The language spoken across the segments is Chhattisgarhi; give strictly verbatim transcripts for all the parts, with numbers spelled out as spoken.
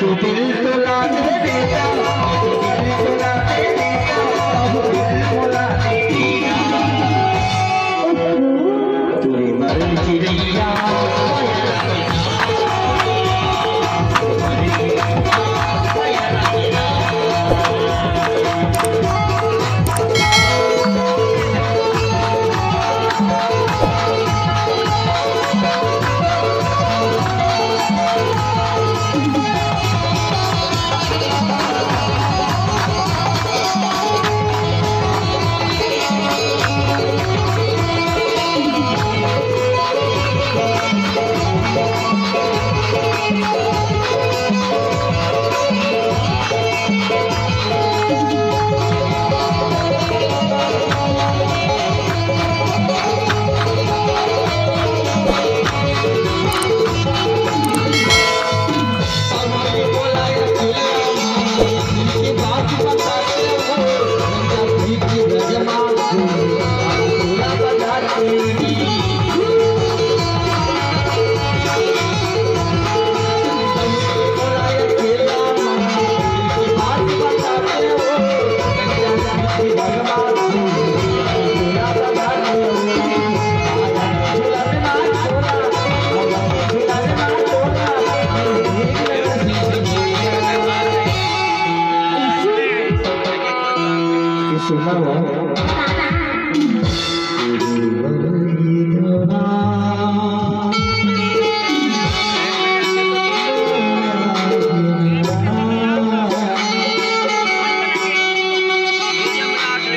तू दिल तो ला दे बेटा, तू दिल तो ला दे बेटा, तू दिल तो ला दे बेटा। तोरी मर्जी नैया।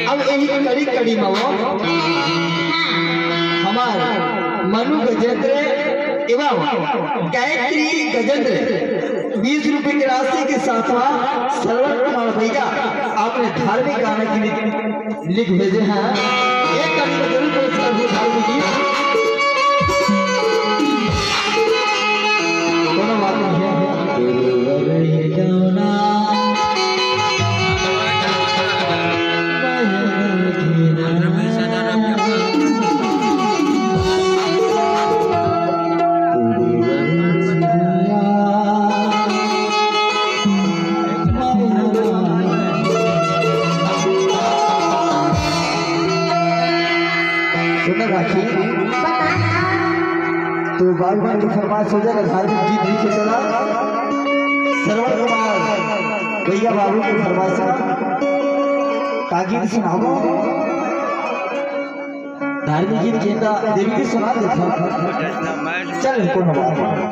अब यही कड़ी कड़ी में वो हमार मनु गजेंद्र एवं गायत्री गजेंद्र बीस रुपए की राशि के साथ में श्रवण कुमार भैया आपने धार्मिक गाना के लिए लिख भेजे हैं। एक कड़ी में जरूर पुरस्कार हो धार्मिक गीत। कोनो बात नहीं है। सुन राखी, तो बाबू मन के फरमाइश हो जाएगा, धार्मिक गीत लिखे चला। श्रवण कुमार भैया बाबू के फरमाइश का, का गीत सुनाबो? धार्मिक गीत के त देवी के सुना देथन। चल, कोनो बात नहीं।